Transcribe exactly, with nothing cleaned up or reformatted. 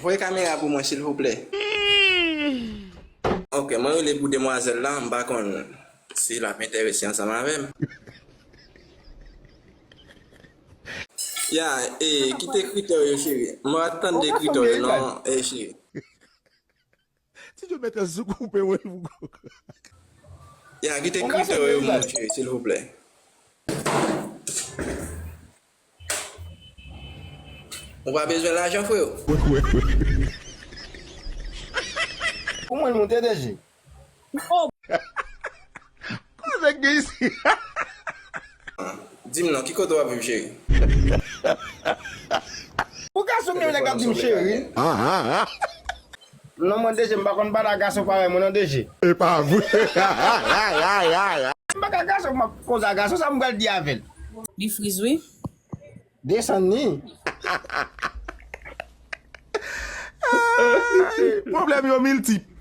Voye kamera pou mwen, silvouplè. Ok, mwen rele pou demwazèl la, m pa konn si l ap enterese ansanm avè m. Ya, e, kite kritè w yo, cheri. Mwen pa t tande kritè w yo, non, e, cheri. Ti John mèt sou koupe wi pou Ya, kite kritè w yo, mon cheri, silvouplè. Ou pa bezwen lajan, freo. Pou mwen, l monte deje. Kote nèg gen isi? Di m non, ki kote w ap viv, cheri? Pou gason m, nèg ap di m cheri. Non, mwen deje, m pa konn pale a gason parèy mwen non deje. E pa vre. M pa ka gason, m ap koze a gason, sa m pral di avè l. Li friz wi. Desann ni. Pwoblèm yo miltip.